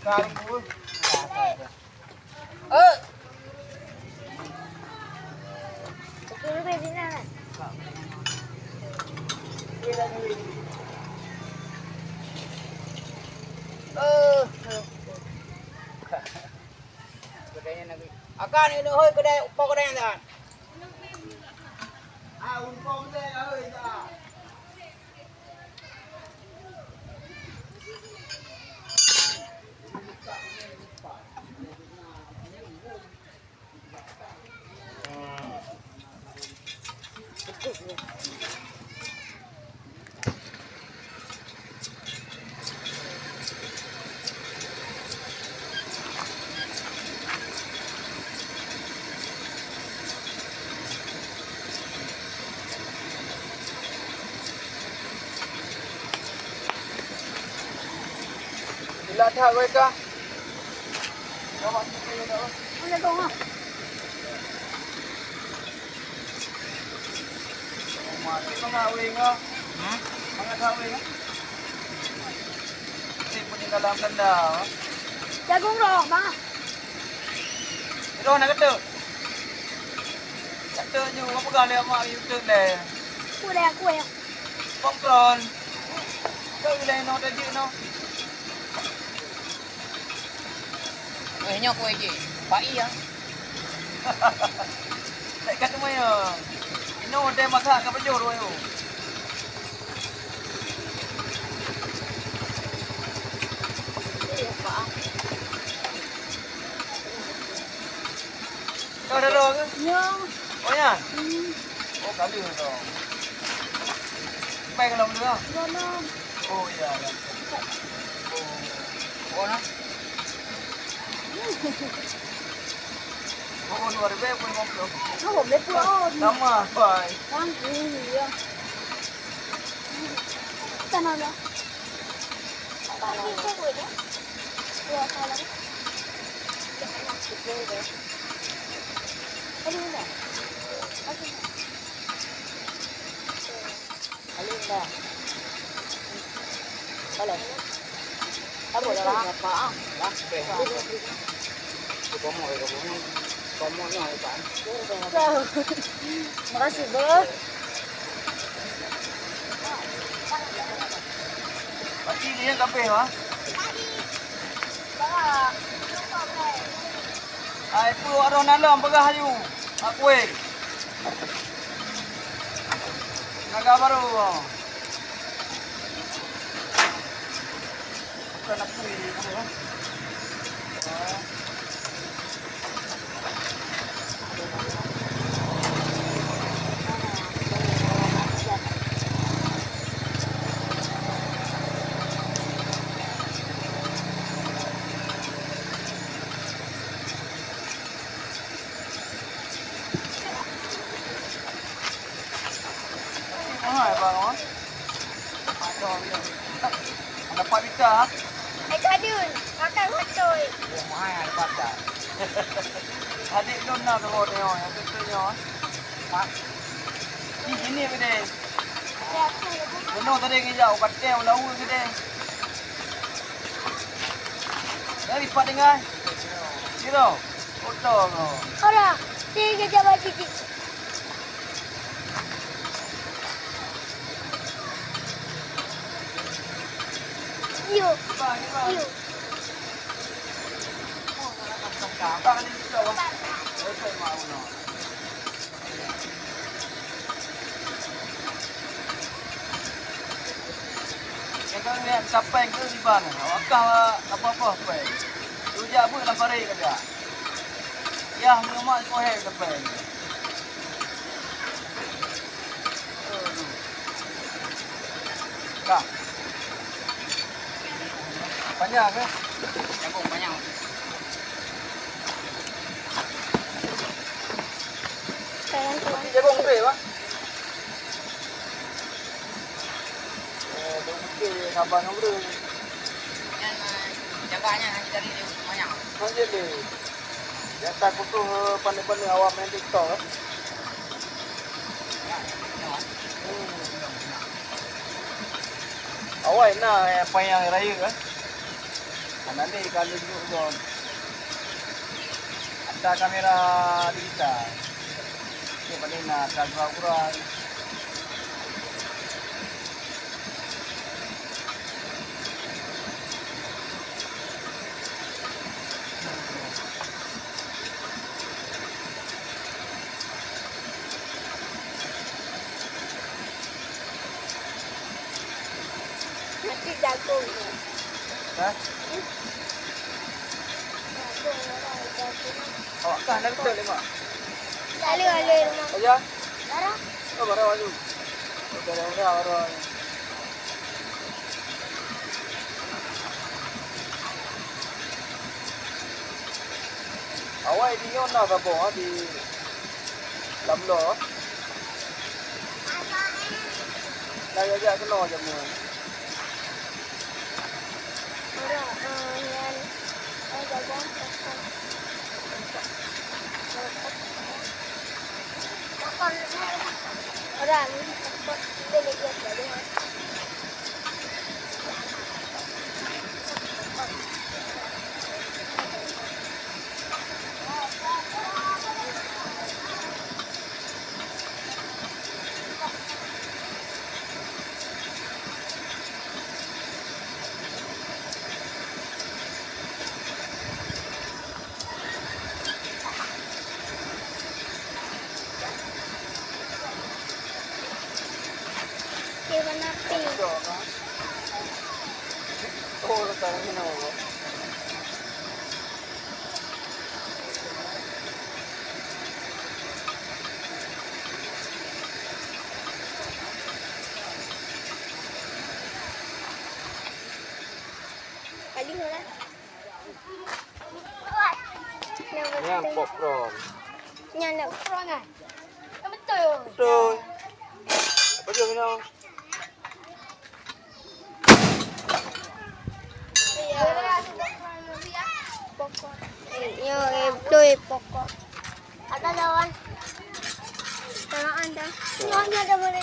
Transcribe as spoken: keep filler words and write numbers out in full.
Eh. Akan ini hoi kedai, upo kedai nyan. Ah, upo kedai hoi dah. Sila that wei ka. Mana kau ha? Mangat wei nyoe. Hmm? Mangat wei nyoe. Ni pun dalam kandang. Jagung roh, Bang. Roh nak kata. Kata je, apa pegang dia mak YouTube deh. Aku deh, aku ya. Popcorn. Kau ilai no tadi no. Weh, nyoe kueh jih. Pai ya. Tak ikat teumanyong. Inoe deh masak ka bajur weh. Kau dah roh ke? Ya. Oh ya? Hmm. Oh, kali tu. Pai kalau dulu. Belum. Oh, iya, iya. Oh. Oh, nah. Oh, dua ribu lima puluh. Oh, lima puluh. Sama, pai. Kan, iya. Tanah lah. Tanah lah. Dua salah. Aduh, dah. Aduh, dah. Halo. Apa dah lah? Apa ah? Lah, okey. Aku pomok, aku pomok. Pomoknya, Pak. Makasih, Bos. Pasti dia kafe, ha? Ai, peue awak droe na lom peugah aju. Akui. Naga baru. Bukan aku ni, aku, ha? Mahal, bang, oh. Ada empat juta, ha? Eh, kadun, makan hotdog. Oh, mahal, empat juta. Adik lôn na tu, oh, tengok, yang tu, tu, nyoe. Mak. Ih, ini apa dia? Bunoe tadi ngeujak, ubat teh, ulau ke deh. Dari pat dengai. Siro. Foto ko. Ora, tiga jam lagi. Yo. Yo. Abang ni juga, wah. Betul, Mak Uno. Nyang ka ngieng sapai keu iban, awak kah apa-apa sapai. Tujak beuet lam parit saja. Yah, meunyoe mak ikoh hai sapai. Kah. Panyang ke? Jagung panyang. Tapi jagung gede, Bang. Eh, dua bukit saban nyoe bro. Nyan, eh, jaga nyan hanya dari dia semuanya. Hanya deh. Biasa kutu, eh, pandai-pandai awak main TikTok, eh. Ya, ya. Hmm. Awai na, eh, panyang raya, eh. Hana lé ka lheueh jok lom. Ata kamera digital. Cek padum na ata gura-gura. Nanti jagung. Hah? Jagung, orang jagung. Awak kah nak betul, Mak? Lalu, lalu, rumah. Aja? Darah. Oh, baru aja. Darah, darah, baru aja. Awai di nyoe na saboh, ha, di lam bloe. Na jak keunoe jameun. Ora, eh, nyan, eh, jagoan cokot. Ora, ini cokot. Dia lagi jagoan. Oke, warna pink. Paling orang. Nyan popcorn. Nyan nak popcorn kan? Betul. Betul. Apa dia minum? Yo, eh, betul, eh, pokok. Ada lawan. Lawan dah. Lawannya ada mana?